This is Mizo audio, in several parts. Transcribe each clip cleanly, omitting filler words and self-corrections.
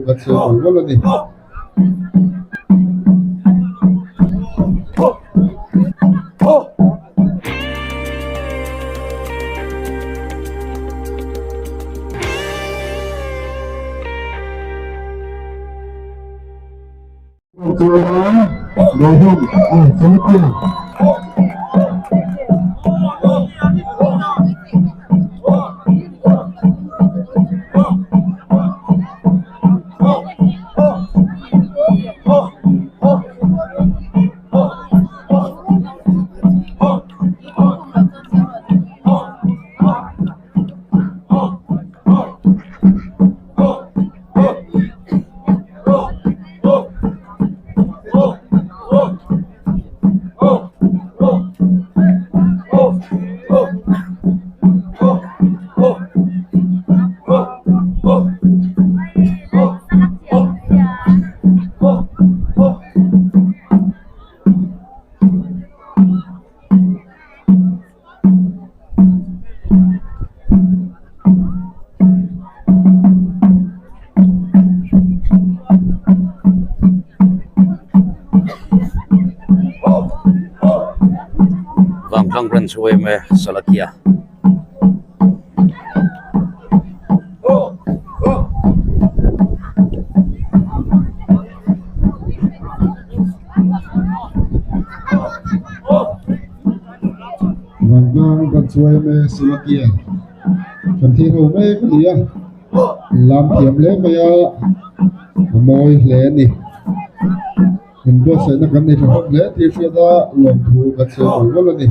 kan sawi mawlh mawlh a ni. Vangtlang branch yma Salakia. Vangtlang branch yma Salakia kan thlir ho mek a ni a lam thiam hle mai a a mawi hle a ni inbuatsaihna kan nei tha hlawm hle tih hriat a lawmthu kan sawi mawlh mawlh a ni.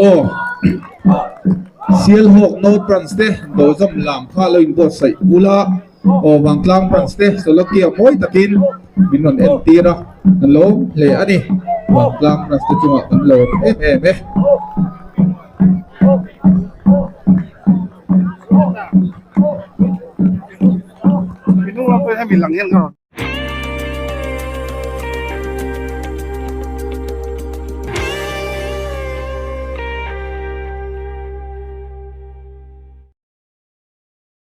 Aw. Sialhawk North Branch te dawhzawm lam kha lo inbuatsaih ula, aw Vangtlang Branch te Solokia mawi takin min rawn entir a, kan lawm hle a ni. Vangtlang Branch te chungah kan lawm em em e.